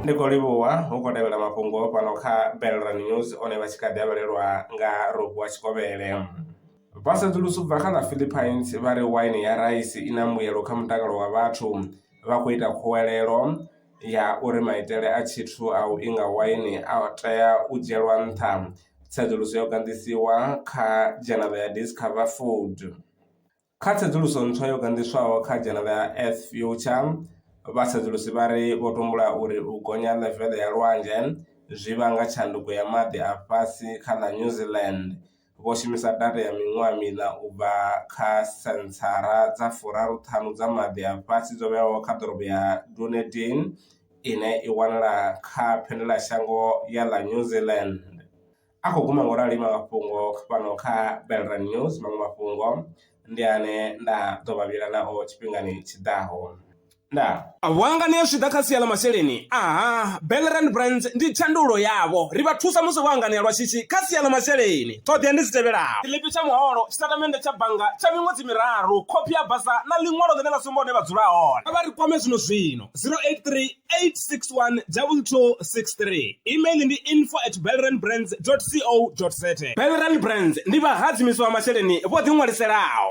Ndi khou livhuwa hu khou tevhela mafhungo fhano kha Belran News one vha tshi kha ḓi avhelelwa nga Rofhiwa Tshikovhele. Vhasedzulusi u bva kha ḽa Philippines vha ri waini ya raisi i na mbuyelo kha mutakalo wa vhathu. Vha khou ita khuwelelo ya uri maitele a tshithu a u inga waini a tea u dzhielwa nṱha. Tsedzuluso yo ganḓisiwa kha dzhenala ya Discover Food. Kha tsedzuluso ntswa yo ganḓiswaho kha dzhenala ya Earth Future, vhasedzulusi vha ri vho tumbula uri u gonya ḽeveḽe ya lwanzhe zwi vhanga tshanduko ya maḓi a fhasi kha ḽa New Zealand. Vho shumisa data ya miṅwaha miṋa u bva kha sentsara dza 35 dza maḓi a fhasi dzo vhewaho kha ḓorobo ya Dunedin ine i wanala kha phendelashango ya ḽa New Zealand. A khou guma ngo rali mafhungo fhano kha Belran News maṅwe mafhungo ndi ane nda ḓo vha vhila nao tshifhingani tshiḓaho. Ndaa. Vho anganea zwi tshi ḓa kha sia ḽa masheleni. Aha, Belran Brands ndi thandululo yavho. Ri vha thusa musi vho anganea lwa shishi kha sia ḽa masheleni. Ṱhoḓea ndi dzi tevhelaho. Tshiḽipi tsha muholo, tshitatamennde tsha bannga tsha miṅwedzi miraru, khophi ya basa na ḽiṅwalo ḽine ḽa sumba hune vha dzula hone. Kha vha ri kwame zwino-zwino, 083 861 2263. Email ndi info at belranbrands co za. Belran Brands ndi vhahadzimiswa vha masheleni vho ḓiṅwaliselaho.